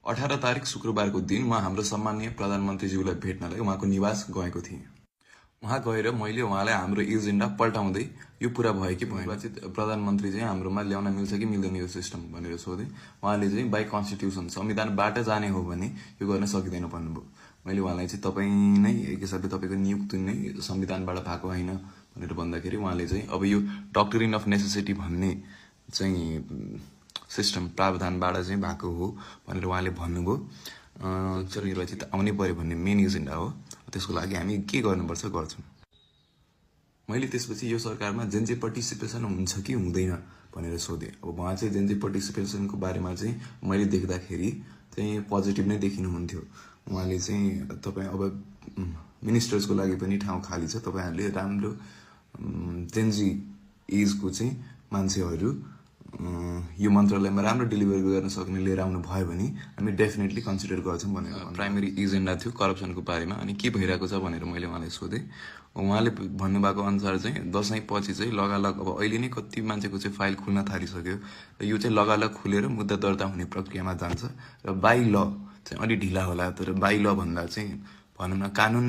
18 तारिक शुक्रबारको दिन म हाम्रो सम्माननीय प्रधानमन्त्रीज्यूलाई भेट्नलाई उहाँको निवास गएको थिएँ। वहाँ गएर मैले उहाँलाई हाम्रो एजेन्डा पल्टाउँदै यो पूरा भयो कि निर्वाचित प्रधानमन्त्री चाहिँ हाम्रोमा ल्याउन मिल्छ कि मिल्दैन यो सिस्टम भनेर सोधेँ। उहाँले चाहिँ बाई कन्स्टिट्युसन संविधानबाट जाने हो भने यो गर्न सकिँदैन भन्नुभयो। मैले उहाँलाई चाहिँ तपाईँ नै एक हिसाबले तपाईँको नियुक्ति नै संविधानबाट भएको होइन भनेर भन्दाखेरि उहाँले चाहिँ अब यो डक्ट्रिन अफ नेसेसिटी भन्ने चाहिँ सिस्टम प्रावधानबाट चाहिँ भएको हो भनेर उहाँले भन्नुभयो। निर्वाचित आउनै पर्यो भन्ने मेन एजेन्डा हो, त्यसको लागि हामी के गर्नुपर्छ गर्छौँ। मैले त्यसपछि यो सरकारमा जेनजी पार्टिसिपेसन हुन्छ कि हुँदैन भनेर सोधेँ। अब उहाँ चाहिँ जेनजी पार्टिसिपेसनको बारेमा चाहिँ मैले देख्दाखेरि चाहिँ पोजिटिभ नै देखिनुहुन्थ्यो। उहाँले चाहिँ तपाईँ अब मिनिस्टर्सको लागि पनि ठाउँ खाली छ, तपाईँहरूले राम्रो जेनजी एजको चाहिँ मान्छेहरू यो मन्त्रालयमा राम्रो डेलिभर गर्न सक्ने लिएर आउनु भयो भने हामी डेफिनेटली कन्सिडर गर्छौँ भनेर प्राइमेरी एजेन्डा थियो करप्सनको बारेमा। अनि के भइरहेको छ भनेर मैले उहाँलाई सोधेँ। उहाँले भन्नुभएको अनुसार चाहिँ दसैँ पछि चाहिँ लगालग अब अहिले नै कति मान्छेको चाहिँ फाइल खुल्न थालिसक्यो र यो चाहिँ लगालग खुलेर मुद्दा दर्ता हुने प्रक्रियामा जान्छ र बाई ल चाहिँ अलि ढिला होला, तर बाई ल भन्दा चाहिँ भनौँ न कानुन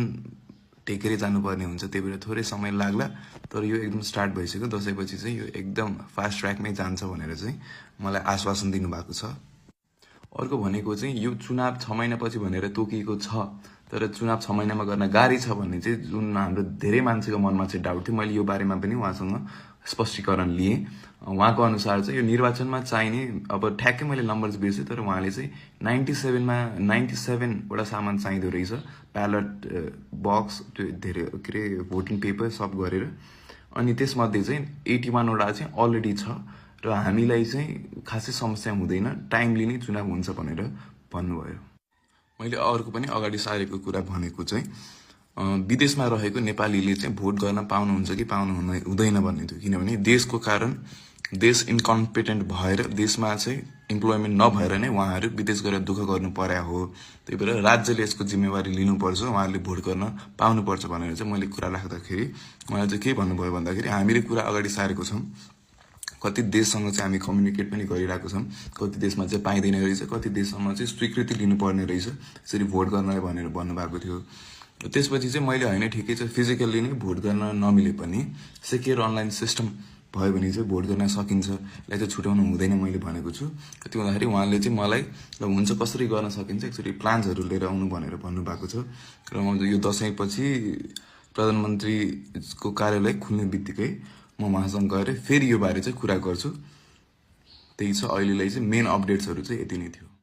टेकेरै जानुपर्ने हुन्छ, त्यही भएर थोरै समय लाग्ला, तर यो एकदम स्टार्ट भइसक्यो। दसैँपछि चाहिँ यो एकदम फास्ट ट्र्याकमै जान्छ भनेर चाहिँ मलाई आश्वासन दिनुभएको छ। अर्को भनेको चाहिँ यो चुनाव 6 महिनापछि भनेर तोकिएको छ, तर चुनाव 6 महिनामा गर्न गाह्रै छ भन्ने चाहिँ जुन हाम्रो धेरै मान्छेको मनमा चाहिँ डाउट थियो। मैले यो बारेमा पनि उहाँसँग स्पष्टीकरण लिएँ। उहाँको अनुसार चाहिँ यो निर्वाचनमा चाहिने अब ठ्याक्कै मैले नम्बर्स बिर्सेँ, तर उहाँले चाहिँ 97वटा सामान चाहिँदो रहेछ, ब्यालट बक्स, त्यो धेरै के अरे भोटिङ पेपर सब गरेर। अनि त्यसमध्ये चाहिँ 81वटा चाहिँ अलरेडी छ र हामीलाई चाहिँ खासै समस्या हुँदैन, टाइमली नै चुनाव हुन्छ भनेर भन्नुभयो। मैले अर्को पनि अगाडि सारेको कुरा भनेको चाहिँ विदेशमा रहेको नेपालीले चाहिँ भोट गर्न पाउनुहुन्छ कि पाउनु हुँदैन भन्ने थियो। किनभने देशको कारण देश इन्कम्पिटेन्ट भएर देशमा चाहिँ इम्प्लोइमेन्ट नभएर नै उहाँहरू विदेश गएर दुःख गर्नु पर्या हो, त्यही भएर राज्यले यसको जिम्मेवारी लिनुपर्छ, उहाँहरूले भोट गर्न पाउनुपर्छ भनेर चाहिँ मैले कुरा राख्दाखेरि उहाँले चाहिँ के भन्नुभयो भन्दाखेरि हामीले कुरा अगाडि सारेको छौँ, कति देशसँग चाहिँ हामी कम्युनिकेट पनि गरिरहेको छौँ, कति देशमा चाहिँ पाइँदैन रहेछ, कति देशसम्म चाहिँ स्वीकृति लिनुपर्ने रहेछ यसरी भोट गर्नलाई भनेर भन्नुभएको थियो। त्यसपछि चाहिँ मैले होइन ठिकै छ, फिजिकल्ली नै भोट गर्न नमिले पनि सेक्युर अनलाइन सिस्टम भयो भने चाहिँ भोट गर्न सकिन्छ, यसलाई चाहिँ छुट्याउनु हुँदैन मैले भनेको छु। त्यो हुँदाखेरि उहाँले चाहिँ मलाई ल हुन्छ कसरी गर्न सकिन्छ एकचोटि प्लान्सहरू लिएर आउनु भनेर भन्नुभएको छ। र म यो दसैँपछि प्रधानमन्त्रीको कार्यालय खुल्ने बित्तिकै म उहाँसँग गएर फेरि यो बारे चाहिँ कुरा गर्छु। त्यही छ, अहिलेलाई चाहिँ मेन अपडेट्सहरू चाहिँ यति नै थियो।